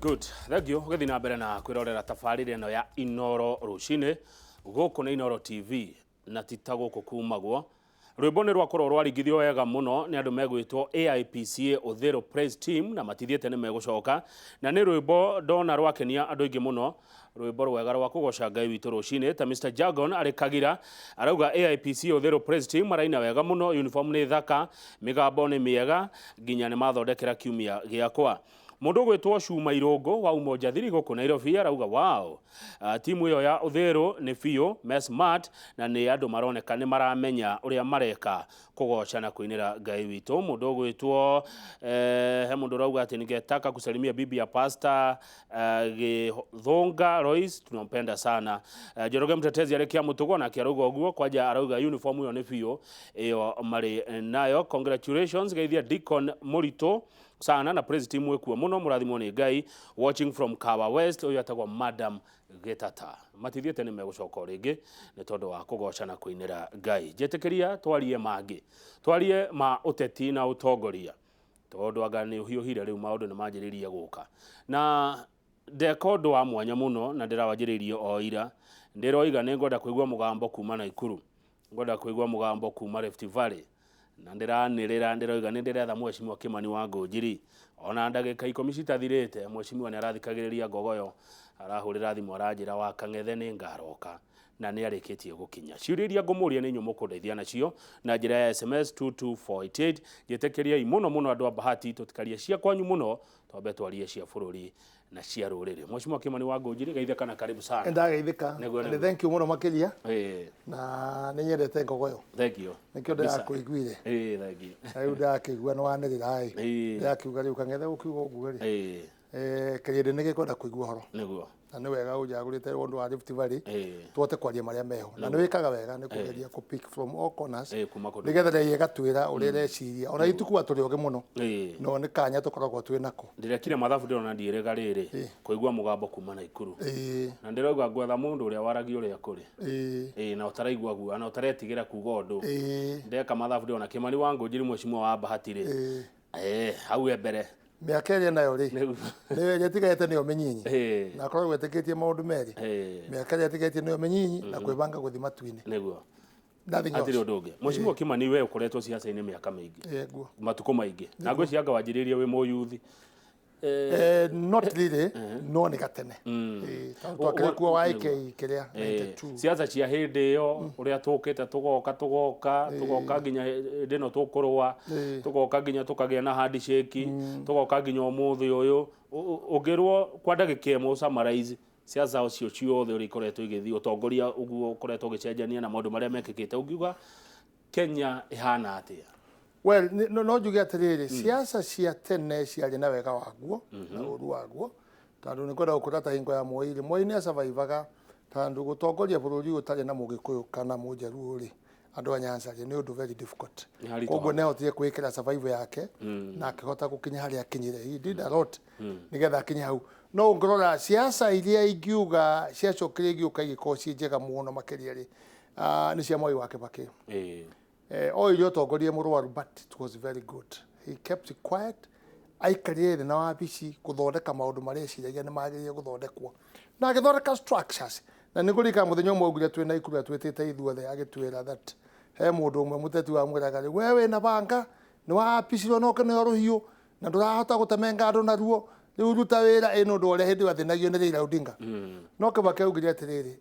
Good, thank you. Gũthiĩ na mbere na kwĩrorera tabarĩra ĩno ya Inoro rũcinĩ gũkũ nĩ Inoro TV na ti ta gũkũ kumagwo. Rwĩmbo nĩ rwakorwo rwaringithio wega mũno nĩ andũ megwĩtwo AIPCA Ũthĩrũ Praise Team na matithiĩte nĩ megũcoka, na nĩ rwĩmbo ndona rwakenia andũ aingĩ mũno, rwĩmbo rwega rwa kũgoca Ngai witũ rũcinĩ. Ta Mr Jargon arĩ Kagira arauga AIPCA Ũthĩrũ Praise Team maraina wega mũno, uniform nĩ thaka, mĩgambo nĩ mĩega, nginya nĩ mathondekera kiumia gĩakwa. Mũndũ ũgwĩtwo Cuma Irũngũ wa Umoja Thiri gũkũ Nairobi arauga wow, timu ĩyo ya Ũthĩrũ nĩ biũ me smart na nĩ andũ maroneka nĩ maramenya ũrĩa mareka kũgoca na kũinĩra Ngai witũ. Mũndũ ũgwĩtwo he mũndũ ũrauga atĩ ningetaka kusalimia bibi ya pastor Gĩthũnga Royce, tunampenda sana. Njoroge Mtetezi arĩ Kĩamũtũgwo nake arauga ũguo, kwanja arauga uniform ĩyo nĩ biũ ĩyo marĩ nayo. Congratulations geithia Deacon Mũritũ sana na praise team wĩkuo mũno, mũrathimwo nĩ Ngai. Watching from Kawa West, ũyũ etagwo Madam Gĩtata. Matithiĩte nĩ megũcoka o rĩngĩ nĩ tondũ wa kũgoca na kũinĩra Ngai. Njĩtĩkĩria twarie mangĩ, twarie ma ũteti na ũtongoria, tondũ anga nĩ ũhiũhire rĩu maũndũ nĩ manjĩrĩirie gũka. Na ndeka ũndũ wa mwanya mũno na ndĩrawanjĩrĩirie o ira, ndĩroiga nĩ ngwenda kũigua mũgambo kuma Naikuru, ngwenda kũigua mũgambo kuma Rift Valley, na ndĩranĩrĩra ndĩroiga nĩ ndĩretha Mheshimiwa Kimani wa Ngũnjiri. Ona ndagĩka 10 citathirĩte Mheshimiwa nĩ arathikagĩrĩria ngogoyo, arahũrĩra thimũ aranjĩra wa Kang'ethe nĩ ngaroka, na nĩ arĩkĩtie gũkinya. Ciũria iria ngũmũria nĩ inyuĩ mũkũndeithia nacio na njĩra ya SMS 22488. Njĩtĩkĩriai mũno mũno andũ a Bahati, tũtikarie cia kwanyu mũno, twambe twarie cia bũrũri na cia rũrĩrĩ. Mheshimiwa Kimani wa Ngũnjiri, geithĩka na karibu sana. Ndageithĩka. Nĩguo, Na nĩguo. Thank you mũno makĩria. Na nĩ nyendete ngogoyo. Thank you. Nĩkĩo ndĩrakũiguire. Thank you. Na rĩu ndĩrakĩigua nĩ wanĩrĩra ĩ. Ndĩrakiuga rĩu Kang'ethe gũkiuga ũguo rĩ. Kĩrĩndĩ nĩ gĩkwenda kũigua ũhoro. Na nĩ wega ũnjagũrĩte ũndũ wa Rift Valley tũhote kwaria marĩa meho. Na nĩ wĩkaga wega nĩ kũgeria kũ pick from all corners Kuma kũndũ. nĩgetha raia ĩgatwĩra ũrĩa ĩreciria. Ona ithuĩ tũrĩ ogĩ mũno. No nĩ kanya tũkoragwo twĩ nako. Ndĩrekire mathabu ndĩrona ndiĩrĩga rĩrĩ kũigua mũgambo kuma Naikuru. Na ndĩrauga ngwetha mũndũ ũrĩa waragia ũrĩa kũrĩ. Na ũtaraigua guoya na ũtaretigĩra kuga ũndũ. Ndeka mathabu ndĩrona Kimani wa Ngũnjiri mheshimiwa wa Bahati rĩ. Hau e mbere. Mĩaka ĩrĩa nayo rĩ, nĩyo ĩrĩa ĩtigarĩte nĩyo mĩnyinyi. Na akoragwo etĩkĩtie maũndũ merĩ. Mĩaka ĩrĩa ĩtigarĩtie nĩyo mĩnyinyi na kwĩbanga gũthiĩ matu-inĩ. Nothing Hatirĩ else. ũndũ ũngĩ. Mheshimiwa Kimani, we ũkoretwo siasa-inĩ mĩaka mĩingĩ. Nguo. Matukũ maingĩ. Na ngwĩciria anga wanjĩrĩirie wĩ mũyuthi. Not really, no nĩ gatene. Tondũ twakĩrĩ kuo wa AK kĩrĩa, 92. Siasa cia hĩndĩ ĩyo, ũrĩa tũkĩte tũgoka, tũgoka, tũgoka nginya hĩndĩ ĩno tũkũrũa, tũgoka nginya tũkagĩa na handshake, tũgoka nginya ũmũthĩ ũyũ. Ũngĩrwo kwa ndagĩka ĩmwe summarize siasa ũcio ciothe ũrĩa ikoretwo igĩthiĩ, ũtongoria ũguo ũkoretwo ũgĩcenjania na maũndũ marĩa mekĩkĩte, ũngiuga Kenya ĩhana atĩa? Well, no njuge atĩrĩrĩ, siasa cia tene ciarĩ na wega waguo na ũru waguo, tondũ nĩ kwenda gũkũra ta hingo ya Moi rĩ, Moi nĩ asurvivaga tondũ gũtongoria bũrũri ũyũ ũtarĩ na Mũgĩkũyũ kana Mũjaruo rĩ, andũ a Nyanza rĩ, nĩ ũndũ very difficult. Nĩ haritũ. Koguo nĩ ahotire kwĩĩkĩra survival yake na akĩhota gũkinya harĩa akinyire. He did a lot nĩgetha akinye hau. No ũngĩrora siasa iria ingiuga ciacokire igĩũka igĩkorwo ciĩ njega mũno makĩria rĩ, nĩ cia Mwai wa Kibaki. Oire ũtongoria mũrwaru, but it was very good. He kept quiet, aikarire thĩ na wabici gũthondeka maũndũ marĩa eciragia nĩ magĩrĩire gũthondekwo. Na agĩthondeka structures. Na nĩ ngũririkana mũthenya ũmwe augire twĩ Naikuru atwĩtĩte ithuothe agĩtwĩra that he mũndũ ũmwe mũteti wamwĩraga rĩu we wĩna banga nĩ wapicirwo na ũkĩneo rũhiũ na ndũrahota gũtemenga andũ naruo, rĩu ruta wĩra. Ĩ nĩ ũndũ wa ũrĩa hĩndĩ ĩyo athĩnagio nĩ Raila Odinga. No Kibaki augire atĩrĩrĩ,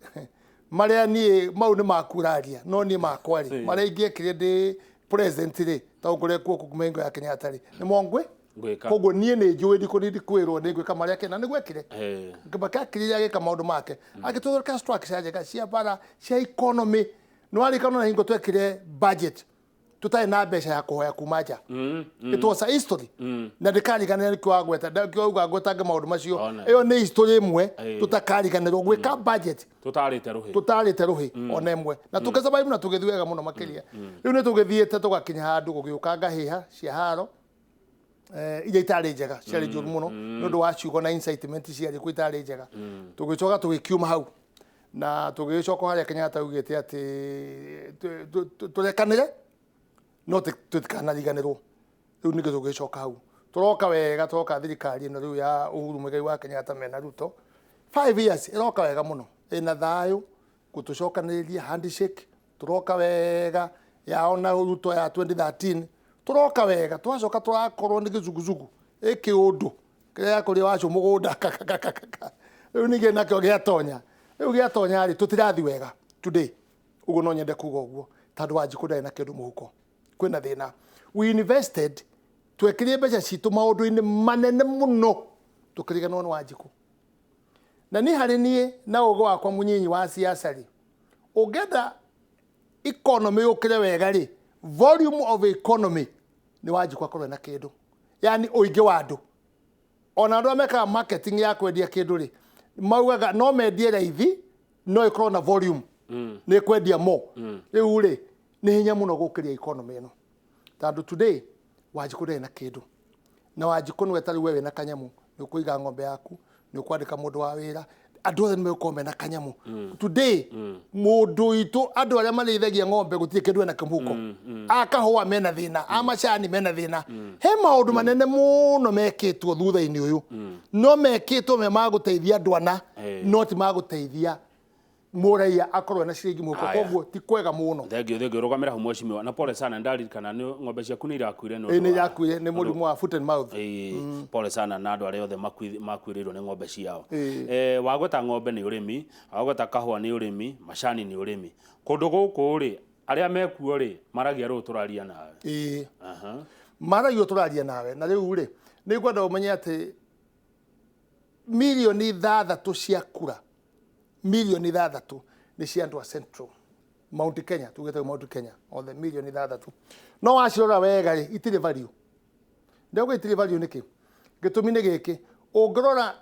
marĩa niĩ mau nĩ maku ũraria, no niĩ makwa rĩ, marĩa ingĩekire ndĩ president rĩ, tondũ ngoretwo kuo kuma hingo ya Kenyatta rĩ, nĩ mo ngwĩka. Koguo niĩ nĩ njũĩ ndikũnindi kwĩrwo nĩ ngwĩka marĩa kena nĩguo ekire. Kibaki akirire agĩka maũndũ make, agĩtũthondekera structure njega cia bara, cia economy. Nĩ waririkana ona hingo twekire budget tũtarĩ na mbeca ya kũhoya kuma nja. It was a history na ndĩkariganĩra, nĩkĩo wagweta, nĩkĩo wauga ngwetange maũndũ macio. Ona. Ĩyo nĩ history ĩmwe tũtakariganĩrwo, gwĩka budget tũtarĩte rũhĩ. Tũtarĩte rũhĩ ona ĩmwe na tũkĩsurvive na tũgĩthiĩ wega mũno makĩria. Rĩu nĩ tũgĩthiĩte tũgakinya handũ gũgĩũka ngahĩha cia haro, iria itarĩ njega, ciarĩ njũru mũno nĩ ũndũ wa ciugo na incitement ciarĩ kuo itarĩ njega. Tũgĩcoka tũgĩkiuma hau na tũgĩcoka harĩa Kenyatta augĩte atĩ tũrekanĩre no tũtikanariganĩrwo. Rĩu ningĩ tũgĩcoka hau. Tũroka wega, tũroka thirikari ĩno rĩu ya Uhuru Muigai wa Kenyatta mena Ruto. 5 years ĩroka wega mũno, ĩna thayũ, gũtũcokanĩrĩria, handshake, tũroka wega yao na Ruto ya 2013 tũroka wega. Twacoka tũrakorwo nĩ gĩcugucugu ĩkĩũndũ kĩrĩa gĩakũria wacu mũgũnda kakakakaka. Rĩu ningĩ nakĩo gĩatonya, rĩu gĩatonya rĩ, tũtirathi wega today. Ũguo no nyende kuga ũguo tondũ Wanjikũ ndarĩ na kĩndũ mũhuko, kwĩna thĩna. We invested, twekĩrire mbeca citũ maũndũ-inĩ manene mũno, tũkĩriganĩrwo nĩ Wanjikũ. Na niĩ harĩ niĩ na ũgĩ wakwa mũnyinyi wa siasa rĩ, ũngĩenda economy yũkĩre wega rĩ, volume of economy nĩ Wanjikũ akorwo na kĩndũ, yani ũingĩ wa andũ. Ona andũ arĩa mekaga marketing ya kwendia kĩndũ rĩ, maugaga no mendie raithi no ĩkorwo na volume, nĩ ĩkwendia mo. Rĩu rĩ, nĩ hinya mũno gũkĩria economy ĩno, tondũ today Wanjikũ ndarĩ na kĩndũ. Na Wanjikũ nĩwe tarĩu we wĩna kanyamũ, nĩ ũkũiga ng'ombe yaku, nĩ ũkwandĩka mũndũ wa wĩra, andũ othe nĩ megũkorwo mena kanyamũ. Today mũndũ witũ, andũ arĩa marĩithagia ng'ombe gũtirĩ kĩndũ ena kĩmũhuko, a kahũa mena thĩna, a macani mena thĩna. He maũndũ manene mũno mekĩtwo thutha-inĩ ũyũ, no mekĩtwo me ma gũteithia andũ ana, no ti ma gũteithia mũraia akorwo na ciringi mũhuko. Aya. Koguo ti kwega mũno. Thank you, thank you. Rũgamĩra hau, mheshimiwa, na pole sana. Ndaririkana nĩ ng'ombe ciaku nĩ irakuire nĩ Ĩĩ, ũndũ nĩ irakuire nĩ mũrimũ wa foot and mouth. Ĩĩ, pole sana na andũ arĩa othe makuĩrĩirwo nĩ ng'ombe ciao. Ĩĩ. Wagweta ng'ombe nĩ ũrĩmi, wagweta kahũa nĩ ũrĩmi, macani nĩ ũrĩmi. Kũndũ gũkũ rĩ, arĩa mekuo rĩ, maragia rũũ tũraria nawe? Ĩĩ. Aha. Maragio tũraria nawe. Na rĩu rĩ, nĩ ngwenda ũmenye atĩ 6 mirioni cia kura, 6 mirioni nĩ cia andũ a Central Mount Kenya, tugĩte Mount Kenya othe, 6 mirioni. No wacirora wega rĩ, itirĩ value. Ndauga itirĩ value nĩkĩ? Gĩtũmi nĩ gĩkĩ: ũngĩrora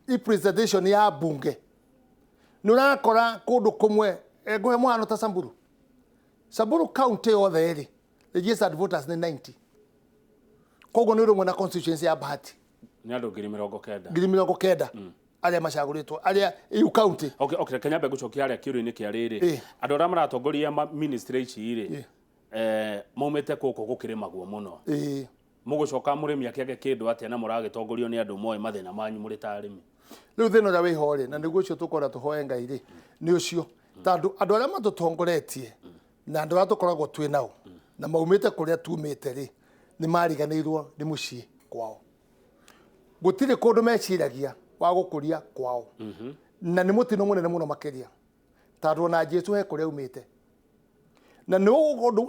representation ya bunge, nĩ ũrakora kũndũ kũmwe, ngũhe mũhano ta Samburu. Samburu county yothe rĩ, registered voters nĩ 90, koguo nĩ ũrũmwe na constituency ya Bahati. Nĩ andũ 90,000. 90,000 arĩa macagũrĩtwo, arĩa iu county. Okay, Kenya mbe ngũcokia harĩa kĩũria-inĩ kĩa rĩrĩ. Andũ arĩa maratongoria ministry ici rĩ, maumĩte gũkũ gũkĩrĩmagwo mũno. Mũgũcoka mũrĩmi akĩage kĩndũ atĩa na mũragĩtongorio nĩ andũ moĩ mathĩna manyu mũrĩ ta arĩmi? Rĩu thĩna ũrĩa wĩho rĩ, na nĩguo ũcio tũkwenda tũhoe Ngai rĩ, nĩ ũcio, tondũ andũ arĩa matũtongoretie na andũ arĩa tũkoragwo twĩ nao na maumĩte kũrĩa tumĩte rĩ, nĩ mariganĩirwo nĩ mũciĩ kwao. Gũtirĩ kũndũ meciragia wa gũkũria kwao, na nĩ mũtino mũnene mũno makĩria, tondũ ona Jesu he kũrĩa aumĩte. Na nĩ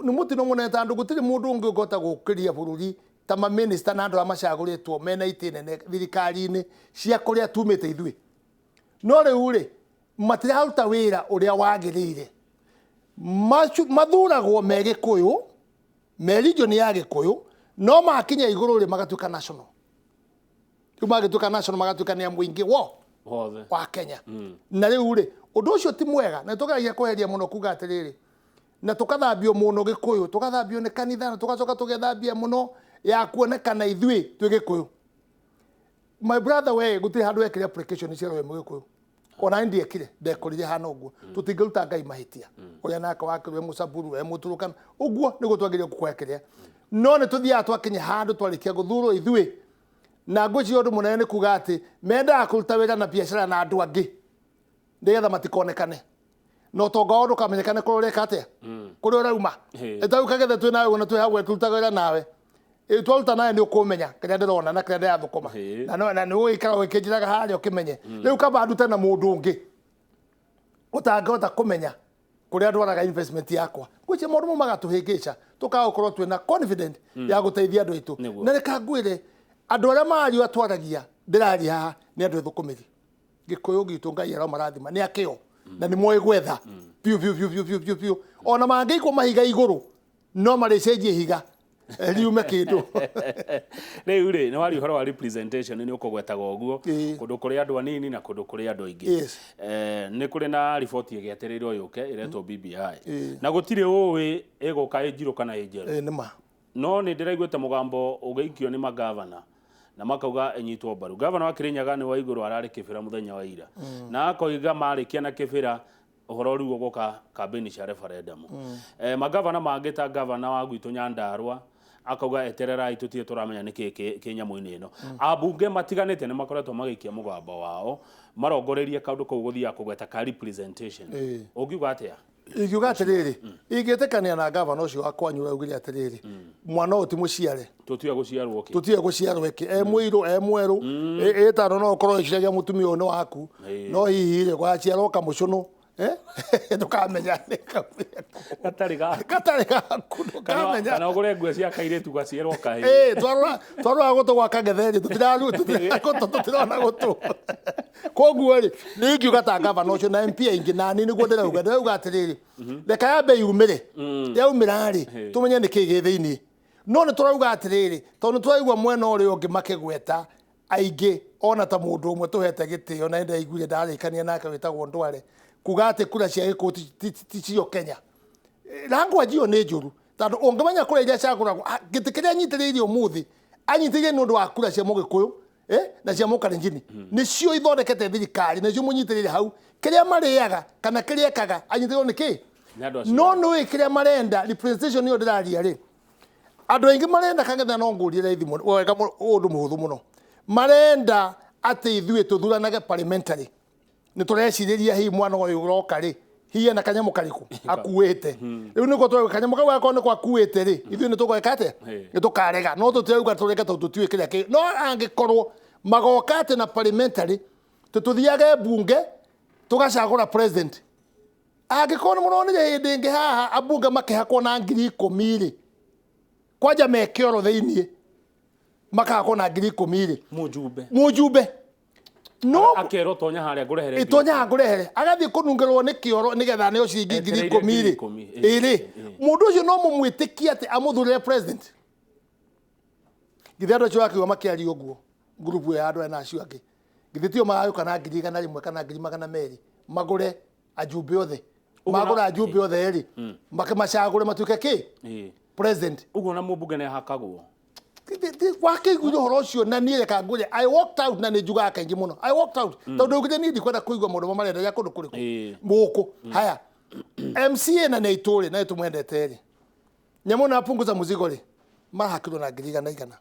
nĩ mũtino mũnene, tondũ gũtirĩ mũndũ ũngĩ ũngĩhota gũkĩria bũrũri ta maminista na andũ arĩa macagũrĩtwo mena itĩ nene thirikari-inĩ cia kũrĩa tumĩte ithuĩ. No rĩu rĩ, matiraruta wĩra ũrĩa wagĩrĩire. Mathuragwo me Gĩkũyũ, me region ya Gĩkũyũ, no makinya igũrũ rĩ, magatuĩka national. Rĩu magĩtuĩka national, magatuĩka nĩ a mũingĩ wo wothe wa Kenya. Na rĩu rĩ, ũndũ ũcio ti mwega, na tũgeragia kweheria mũno kuga atĩrĩrĩ, na tũkathambio mũno Gĩkũyũ, tũgathambio nĩ kanitha, na tũgacoka tũgethambia mũno ya kuonekana ithuĩ twĩ Gĩkũyũ. My brother, we gũtirĩ handũ wekire application cia we Mũgĩkũyũ, ona niĩ ndiekire, ndekorire hana ũguo. Tũtingĩruta Ngai mahĩtia ũrĩa nake wakĩrwo, we Mũsamburu, we Mũturukana, ũguo nĩguo twagĩrĩire kũkwekeria. No nĩ tũthiaga twakinya handũ twarĩkia gũthurwo ithuĩ, na ngwĩciria ũndũ mũnene nĩ kuga atĩ mendaga kũruta wĩra na biacara na andũ angĩ nĩgetha matikonekane na ũtonga wao ndũkamenyekane kũrĩa ũreka atĩa, kũrĩa ũrauma. Tarĩu kagethe twĩ nawe na twĩ hamwe, tũrutaga wĩra nawe. Ĩ, twaruta nawe nĩ ũkũmenya kĩrĩa ndĩrona na kĩrĩa ndĩrathũkũma. Na na nĩ ũgũikara ũgĩkĩnjĩraga harĩa ũkĩmenye. Rĩu kaba ndute na mũndũ ũngĩ ũtangĩhota kũmenya kũrĩa ndwaraga investment yakwa. Gwĩcia maũndũ mau magatũhĩngĩca, tũkaga gũkorwo twĩna confident ya gũteithia andũ aitũ. Na reka ngwĩre, andũ arĩa mario twaragia, ndĩraria haha nĩ andũ ethũkũmĩri. Gĩkũyũ gitũ Ngai aromarathima nĩ akĩo na nĩ moĩ gwetha biũ biũ biũ biũ biũ biũ biũ. Ona mangĩikwo mahiga igũrũ, no marĩcenjie ihiga riume kĩndũ. Rĩu rĩ, nĩ waria ũhoro wa representation, nĩ ũkũgwetaga ũguo kũndũ kũrĩ andũ anini na kũndũ kũrĩ andũ aingĩ. Nĩ kũrĩ na riboti ĩgĩetereirwo yũke ĩretwo BBI, na gũtirĩ ũĩ ĩgũka ĩ njirũ kana ĩ njerũ. Ĩĩ, nĩ ma. No nĩ ndĩraiguĩte mũgambo ũgĩikio nĩ magavana na makauga ĩnyitwo mbaru. Gavana wa Kirinyaga nĩ wa igũrũ ararĩ Kĩbĩra mũthenya wa ira, na akoiga marĩkia na Kĩbĩra ũhoro rĩu ũgũka kambĩini cia referendum. Magavana mangĩ ta gavana wa gwitũ Nyandarua Akauga etererai, tũtirĩ tũramenya nĩkĩ kĩ nyamũ-inĩ ĩno. Ambunge matiganĩte nĩ makoretwo magĩikia mũgambo wao marongoreirie kaũndũ kau gũthiaga kũgweta ka representation. Ũngiuga atĩa? Ingiuga atĩrĩrĩ, ingĩtĩkania na gavana ũcio wa kwanyu augire atĩrĩrĩ, mwana ũyũ ti mũciare. Tũtiũĩ gũciarwo kĩ. Tũtiũĩ gũciarwo ĩkĩ, e mũirũ e mwerũ, ĩtano no ũkorwo ĩciragia mũtumia ũyũ nĩ waku, no hihi rĩ gwaciarwo kamũcũnũ, ndũkamenya nĩ gatarĩ gaku. Gatarĩ gaku, ndũkamenya. Kana ũgũre nguo cia kairĩtu gaciarwo kahĩĩ. Twarora gũtũ gwa kang'ethe-rĩ, tũtirona tũtirona gũtũ. Koguo rĩ, nĩ ingiuga ta gavana ũcio na MP aingĩ, na niĩ nĩguo ndĩrauga atĩrĩrĩ, reka yambe yumĩre. Yaumĩra rĩ, tũmenye nĩkĩĩ gĩ thĩiniĩ. No nĩ tũrauga atĩrĩrĩ, tondũ nĩ tũraigua mwena ũrĩa ũngĩ makĩgweta aingĩ, ona ta mũndũ ũmwe tũhete gĩtĩo na nĩndaiguire ndarĩkania nake wĩtagwo Ndware, kuga atĩ kura cia Gĩkũyũ ti cio Kenya. Language ĩyo nĩ njũru, tondũ ũngĩmenya kura iria cagũragwo, gĩtĩ kĩrĩa anyitĩrĩire ũmũthĩ, anyitĩrĩire nĩ ũndũ wa kura cia Mũgĩkũyũ, na cia Mũkalenjini. Nĩcio ithondekete thirikari, nĩcio mũnyitĩrĩire hau. Kĩrĩa marĩaga kana kĩrĩa ekaga, anyitĩrĩirwo nĩ kĩ? Nĩ andũ acio. No nĩũĩ kĩrĩa marenda, representation ĩyo ndĩraria rĩ, andũ aingĩ marenda kang'etha no ngũrie raithi mũno, wega ũndũ mũhũthũ mũno. Marenda atĩ ithuĩ tũthuranage parliamentary. Nĩ tũrecirĩria hihi mwana ũyũ ũroka rĩ, hihi ena kanyamũ karĩkũ akuĩte. Rĩu nĩguo tũrauga kanyamũ kau gakorwo nĩko akuĩte rĩ, ithuĩ nĩ tũgwĩka atĩa? Nĩ tũkarega. No tũtirauga tũrege tondũ tũtiũĩ kĩrĩa kĩ. No angĩkorwo magoka atĩ na parliamentary, tũthiage mbunge, tũgacagũra president. Angĩkorwo nĩ mũronire hĩndĩ ĩngĩ haha ambunge makĩhakwo na 10,000 rĩ, kwanja me kĩoro thĩiniĩ, makahakwo na 10,000 rĩ. Mũjumbe. Mũjumbe. No akerwo tonya harĩa ngũrehere. Itonya haha ngũrehere. Agathiĩ kũnungĩrwo nĩ kĩoro nĩgetha aneo ciringi ngiri Etereire ikũmi ngiri rĩ. ikũmi, Ĩrĩ. Mũndũ ũcio no mũmwĩtĩkie atĩ amũthurĩre president. Githĩ andũ acio akiuga makĩaria ũguo, ngurubu ya andũ aya na acio angĩ. Githĩ tio maragĩũka na 100,000 kana 200,000 magũre ajumbe othe. Magũra ajumbe othe rĩ, makĩmacagũre matuĩke kĩ? President. Ũguo na mũmbunge nĩ ahakagwo. Wakĩiguire ũhoro ũcio na niĩ reka ngwĩre, I walked out na nĩ njugaga kaingĩ mũno. I walked out. Tondũ ndaugire niĩ ndikwenda kũigua maũndũ marĩa marenderea kũndũ kũrĩkũ. Gũkũ. Haya. MCA na nĩ aitũ rĩ, na nĩ tũmwendete rĩ. Nyamũ na punguza mzigo rĩ, marahakirwo na 100,000.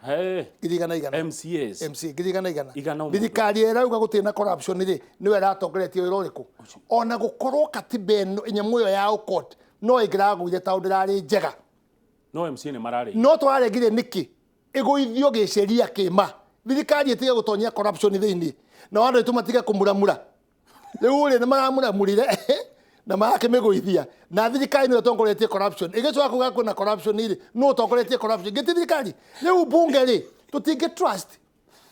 100,000. MCAs. MCA, 100,000. Igana ũmwe. Thirikari ĩrauga gũtirĩ na corruption rĩ, nĩwe ĩratongoretie wĩra ũrĩkũ? Ona gũkorwo katiba ĩno, nyamũ ĩyo ya court, no ĩngĩragũire tondũ ndĩrarĩ njega. No MCA nĩ mararĩ. No tũraregire nĩkĩ? Ĩgũithio gĩceria kĩma. Thirikari ĩtige gũtonyia corruption thĩinĩ. Na andũ aitũ matige kũmuramura. Rĩu rĩ, nĩ maramuramurire na marakĩmĩgũithia. Na thirikari nĩyo ĩtongoretie corruption. Ĩgĩcoka kuga kwĩna corruption rĩ, nũ ũtongoretie corruption? Gĩti thirikari. Rĩu mbunge rĩ, tũtingĩ trust.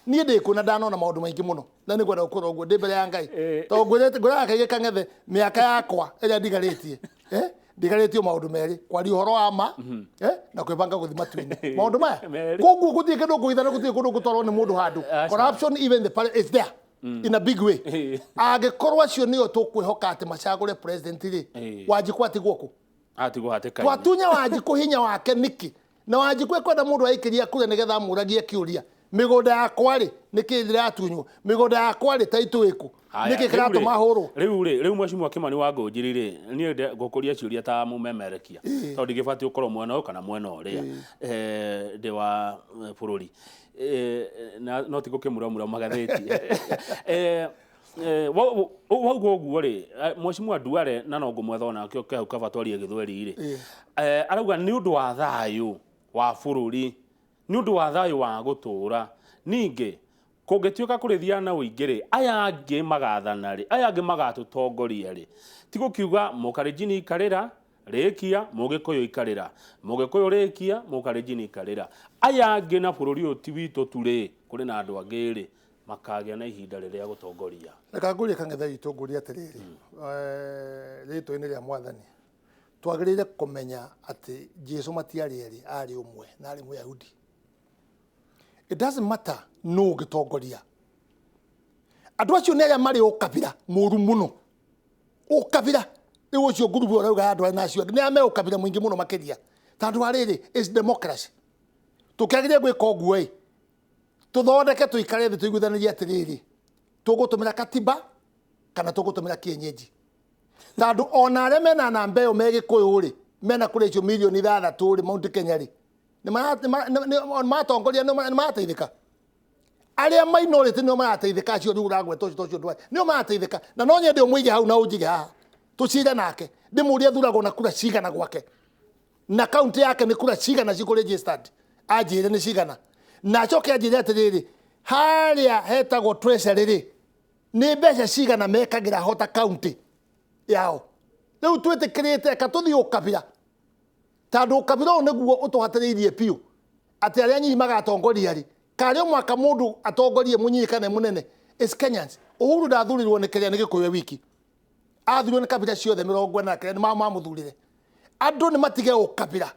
Niĩ ndĩ kũ na ndanona maũndũ maingĩ mũno. Na nĩ ngwenda gũkwĩra ũguo ndĩ mbere ya Ngai. Tondũ ngwĩraga kaingĩ kang'ethe mĩaka yakwa ĩrĩa ndigarĩtie. Ndigarĩtio maũndũ merĩ, kwaria ũhoro wa ma, na kwĩbanga gũthiĩ matu-inĩ. Maũndũ maya. Merĩ. Koguo gũtirĩ kĩndũ ngũhitha na gũtirĩ kũndũ ngũtwarwo nĩ mũndũ handũ. Corruption even the parliament is there. In a big way. Angĩkorwo acio nĩo tũkwĩhoka atĩ macagũre president rĩ, Wanjikũ atigwo kũ? Atigwo hatĩka-inĩ. Twatunya Wanjikũ hinya wake nĩkĩ? Na Wanjikũ ekwenda mũndũ aikĩria kura nĩgetha amũragie kĩũria. Mĩgũnda yakwa rĩ, nĩkĩ ndĩratunywo? Mĩgũnda yakwa rĩ, taitũ ĩkũ? Nĩkĩ kĩratũma hũrwo? Rĩu rĩ, rĩu Mheshimiwa Kimani wa Ngũnjiri rĩ, niĩ ngũkũria ciũria ta mũmemerekia. Tondũ ndingĩbatiĩ gũkorwo mwena ũyũ kana mwena ũrĩa. Ndĩ wa bũrũri. No ti gũkĩmuramura magathĩti. Wauga ũguo rĩ, Mheshimiwa Duale na no ngũmwetha onake oke hau kaba twarie gĩthweri rĩ. Arauga nĩ ũndũ wa thayũ wa bũrũri, nĩ ũndũ wa thayũ wa gũtũũra. Ningĩ kũngĩtuĩka kũrĩthia na ũingĩ rĩ, aya angĩ magathana rĩ, aya angĩ magatũtongoria rĩ, ti gũkiuga Mũkalenjini ikarĩra, rĩkia, Mũgĩkũyũ ikarĩra, Mũgĩkũyũ rĩkia, Mũkalenjini ikarĩra. Aya angĩ na bũrũri ũyũ ti witũ tu rĩ, kũrĩ na andũ angĩ rĩ, makagĩa na ihinda rĩrĩa gũtongoria. Reka ngũrie kang'ethe witũ ngũrie atĩrĩrĩ, rĩtwa-inĩ rĩa Mwathani, twagĩrĩire kũmenya atĩ Jesũ matiarĩ erĩ, arĩ ũmwe na arĩ Mũyahudi. It doesn't matter nũ ũngĩtongoria. Andũ acio nĩ arĩa marĩ ũkabira mũru mũno. Ũkabira. Rĩu ũcio ngurubu ũrauga andũ arĩa nacio angĩ, nĩ arĩa me ũkabira mũingĩ mũno makĩria. Tondũ wa rĩrĩ, it's democracy. Tũkĩagĩrĩire gwĩka ũguo ĩ, tũthondeke tũikare thĩ tũiguithanĩrie atĩrĩrĩ, tũgũtũmĩra katiba kana tũgũtũmĩra kienyeji. Tondũ ona arĩa mena namba ĩyo me Gĩkũyũ rĩ, mena kũrĩa icio 6 milioni rĩ, Mount Kenya rĩ, Nĩ matongoria nĩ marateithĩka? Arĩa minority nĩo marateithĩka, acio rĩu ũragweta ũcio tocio ndwari nĩo marateithĩka. Na no nyende ũmũige hau na ũnjige haha tũcire nake, ndĩmũrie athuragwo na kura cigana gwake, na kaunti yake nĩ kura cigana cikũ registered, anjĩre nĩ cigana, na acoke anjĩre atĩrĩrĩ, harĩa hetagwo treasury rĩ, nĩ mbeca cigana mekagĩra ho ta kaunti yao. Rĩu twĩtĩkĩrĩte ka tũthiĩ ũkabira, tondũ ũkabira ũyũ nĩguo ũtũhatĩrĩirie biũ atĩ arĩa nyinyi magatongoria rĩ, karĩ o mwaka mũndũ atongorie mũnyinyi kana mũnene is Kenyans. Uhuru ndathurirwo nĩ kĩrĩa nĩ Gĩkũyũ wiki, athurirwo nĩ kabira ciothe 40 na kĩrĩa nĩ mamũthurire. Andũ nĩ matige ũkabira,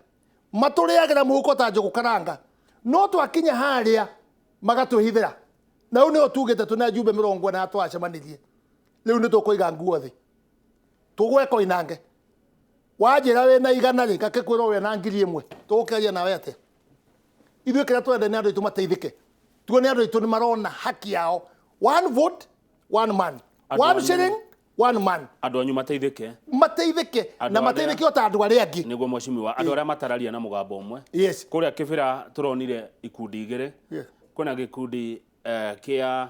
matũrĩagĩra mũhuko ta njũgũ karanga, no twakinya harĩa magatwĩhithĩra. Na rĩu nĩho tugĩte twĩna njumbe 40 twacemanirie, rĩu nĩ tũkũiga nguo thĩ tũgwe Koinange. Wanjĩra wĩna 100 rĩ, ngakĩkwĩrwo wĩna 1000, tũgũkĩaria nawe atĩa? Ithuĩ kĩrĩa twenda nĩ andũ aitũ mateithĩke, tuone andũ aitũ nĩ marona haki yao. One vote, one man. Andũ one anyu- shilling, one man. Andũ anyu mateithĩke. Mateithĩke. Andũ Na arĩa- mateithĩke o ta andũ arĩa angĩ. Nĩguo mheshimiwa, andũ arĩa matararia na mũgambo ũmwe. Yes. Kũrĩa Kĩbĩra tũronire ikundi igĩrĩ. Kwĩna gĩkundi kĩa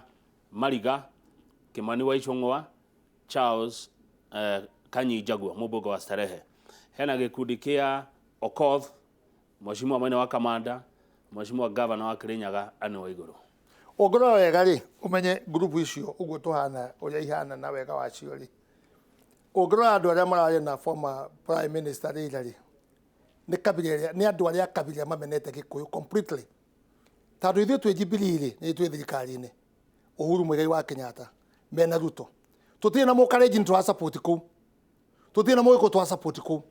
Mariga, Kimani wa Ichung'wa, Charles Kanyi Njagua, mũmbunge wa Starehe. Hena gĩkundi kĩa Okoth, mheshimiwa Maina wa Kamanda, mheshimiwa gavana wa Kirinyaga Anne Waiguru. Ũngĩrora wega rĩ, ũmenye ngurubu icio ũguo tũhana ũrĩa ihana na wega wacio rĩ, ũngĩrora andũ arĩa mararĩ na former prime minister Raila rĩ, nĩ kabira ĩrĩa nĩ andũ arĩa kabira mamenete Gĩkũyũ completely. Tondũ ithuĩ twĩ Jubilee rĩ, nĩ twĩ thirikari-inĩ, Uhuru Muigai wa Kenyatta mena Ruto, tũtirĩ na mũkalenjin tũra support kũu, tũtirĩ na mũgĩkũyũ tũra support kũu.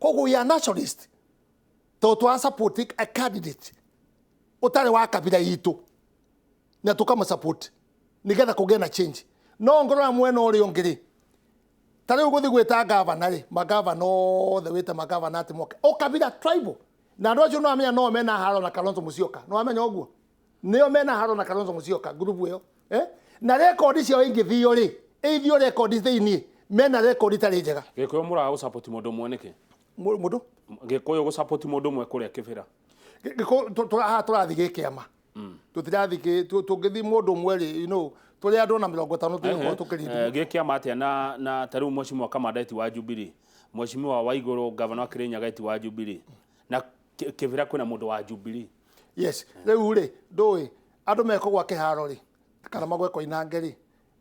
Koguo we are nationalist, tondũ tũra support a candidate ũtarĩ wa kabira itũ na tũkamũ nĩgetha kũgĩe na change. No ngorora mwena ũrĩa ũngĩ rĩ, ta rĩu gũthiĩ gwĩta gavana rĩ, magavana othe wĩte magavana atĩ moke ũkabira tribal, na andũ acio no amenya no mena haro na Kalonzo Musyoka, no amenya ũguo nĩo mena haro na Kalonzo Musyoka ngurubu ĩyo, eh? Na rekondi ciao ingĩthio rĩ, ithio rekondi thĩiniĩ mena rekondi itarĩ njega. Gĩkũyũ mũraga gũsupport mũndũ ũmwe nĩkĩ? Mũndũ Gĩkũyũ gũsupport mũndũ ũmwe kũrĩa Kĩbĩra. Haha tũrathiĩ gĩkĩama, tũtirathi tũngĩthiĩ mũndũ ũmwe rĩ, tũrĩ andũ na 50 tũgũkorwo tũkĩrinda. Gĩkĩama atĩa na ta rĩu mheshimiwa Kamanda eti wa Jubilee, mheshimiwa Waiguru gavana wa Kirinyaga eti wa Jubilee, na Kĩbĩra kwĩna mũndũ wa Jubilee. Yes, rĩu rĩ, ndũĩ andũ mekũgwa kĩharo rĩ, kana magwe Koinange rĩ,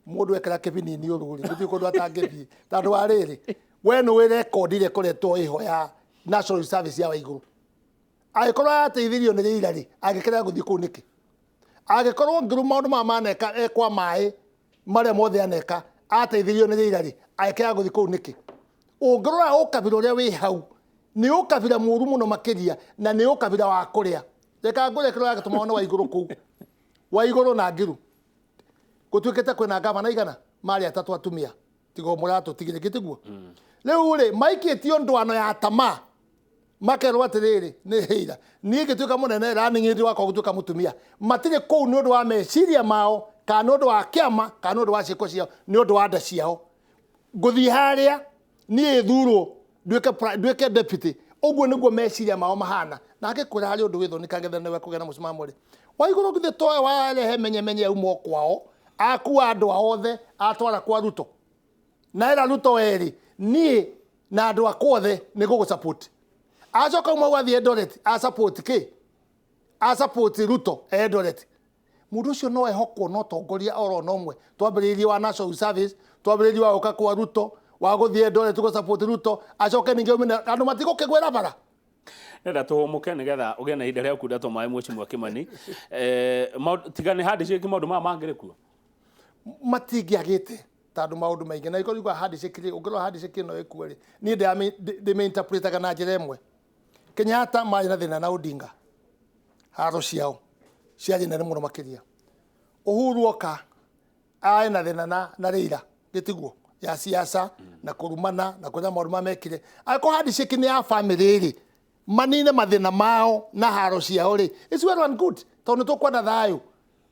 mũndũ ekĩra kĩbinini ũru rĩ, gũtirĩ kũndũ atangĩthiĩ, tondũ wa rĩrĩ, we nĩũĩ rekondi ĩrĩa ĩkoretwo ĩho ya National Service ya Waiguru. Angĩkorwo arateithirio nĩ Raila rĩ, angĩkĩrega gũthiĩ kũu nĩkĩ? Angĩkorwo Ngiru maũndũ maya maneka ekwa maĩ marĩa mothe aneka ateithirio nĩ Raila rĩ, angĩkĩrega gũthiĩ kũu nĩkĩ? Ũngĩrora ũkabira ũrĩa wĩ hau nĩ ũkabira mũru mũno makĩria, na nĩ ũkabira wa kũrĩa. Reka ngũre kĩrĩa gĩtũma wone Waiguru kũu, Waiguru na Ngiru gũtuĩkĩte kwĩna gavana igana marĩ atatũ atumia, tigo mũratũtigire gĩtiguo. Rĩu rĩ, maikĩtio ndwano ya tamaa, makerwo atĩrĩrĩ, nĩ Raila, niĩ ngĩtuĩka mũnene running mate wakwa gũtuĩka mũtumia. Matirĩ kũu nĩ ũndũ wa meciria mao, kana nĩ ũndũ wa kĩama, kana nĩ ũndũ wa ciĩko ciao, nĩ ũndũ wa nda ciao. Ngũthiĩ harĩa niĩ thurwo nduĩke deputy, ũguo nĩguo meciria mao mahana. Na ngĩkwĩra harĩ ũndũ wĩ thoni kang'ethe nĩwe kũgĩa na mũcimamo rĩ, Waiguru githĩ towe warehe menyemenye auma o kwao, akua andũ ao othe atwara kwa Ruto, na era Ruto werĩ, niĩ na andũ akwa othe nĩ ngũgũ support. Acoka uma hau athiĩ Eldoret, a support kĩ? A support Ruto Eldoret. Mũndũ ũcio no ehokwo no tongoria oro na ũmwe. Twambĩrĩirie wa National Service, twambĩrĩirie wa gũka kwa Ruto, wa gũthiĩ Eldoret gũ support Ruto, acoke ningĩ aume na andũ matigũkĩgwĩra bara. Nenda tũhũmũke nĩgetha ũgĩe na ihinda rĩa kunda tũmaĩ mheshimiwa Kimani. Tiga nĩ handshake maũndũ maya mangĩrĩ kuo? Matingĩagĩte tondũ maũndũ maingĩ, na ikorwo handshake rĩ, ũngĩrora handshake ĩno ĩkuo rĩ, niĩ ndĩmĩinterpretaga na njĩra ĩmwe. Kenyatta marĩ na thĩna na Odinga, haro ciao ciarĩ nene mũno makĩria. Uhuru oka arĩ na thĩna na Raila, gĩtiguo ya siasa na kũrumana na kwĩra maũndũ marĩa mekire. Angĩkorwo handshake nĩ ya family rĩ, manine mathĩna mao na haro ciao rĩ, it's well and good, tondũ nĩ tũkwenda thayũ.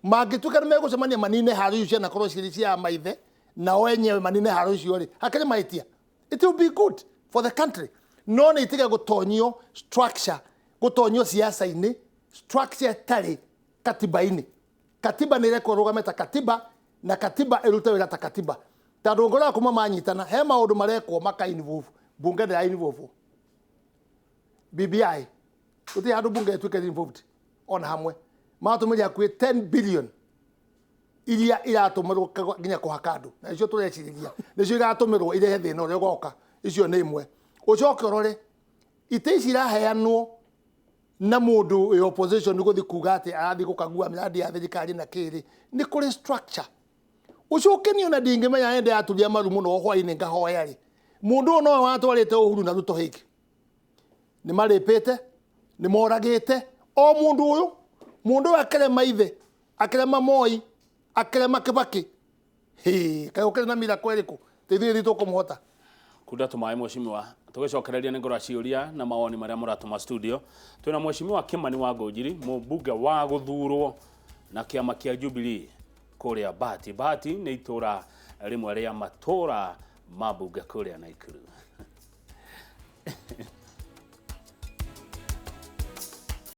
Mangĩtuĩka nĩ megũcemania manine haro icio cianakorwo cirĩ cia maithe nao enyewe manine haro icio rĩ, hakĩrĩ mahĩtia. It will be good for the country. No nĩ itige gũtonyio structure, Gũtonyio siasa-inĩ structure ĩtarĩ katiba-inĩ. Katiba nĩ ĩrekwo rũgame ta katiba, na katiba ĩrute wĩra ta katiba. Tondũ ngorora kuma manyitana, he maũndũ marekwo maka involve bunge, ndĩra involve BBI, gũtirĩ handũ bunge ĩtuĩke involved ona hamwe. Matũmĩria hakuhĩ 10 billion iria iratũmĩrwo nginya kũhaka andũ, na icio tũrecirĩria nĩcio igatũmĩrwo irehe thĩna ũrĩa ũgoka. Icio nĩ imwe. Ũcoke ũrore itĩ ici iraheanwo na mũndũ wĩ opposition gũthiĩ kuga atĩ arathiĩ gũkagua mĩrandi ya thirikari na kĩrĩ nĩ kũrĩ structure. Ũcoke niĩ ona ndingĩmenya ende yaturia maru mũno hwainĩ ngahoya rĩ, mũndũ ũyũ nowe watwarĩte Uhuru na Ruto Hague, nĩ marĩpĩte, nĩ moragĩte o mũndũ ũyũ. Mũndũ ũyũ akĩrema ithe, akĩrema Moi, akĩrema Kibaki. Hĩ, kaĩ ũkĩrĩ na miracle ĩrĩkũ tithuĩ ithuĩ tũkũmũhota? Kunda tũmaĩ, mheshimiwa, tũgĩcokereria nĩ ngorwa ciũria na mawoni marĩa mũratũma studio. Twĩna Mheshimiwa Kimani wa Ngũnjiri, mũmbunge wa gũthurwo na kĩama kĩa Jubilee kũrĩa Bahati. Bahati nĩ itũra rĩmwe rĩa matũra ma mbunge kũrĩa Naikuru.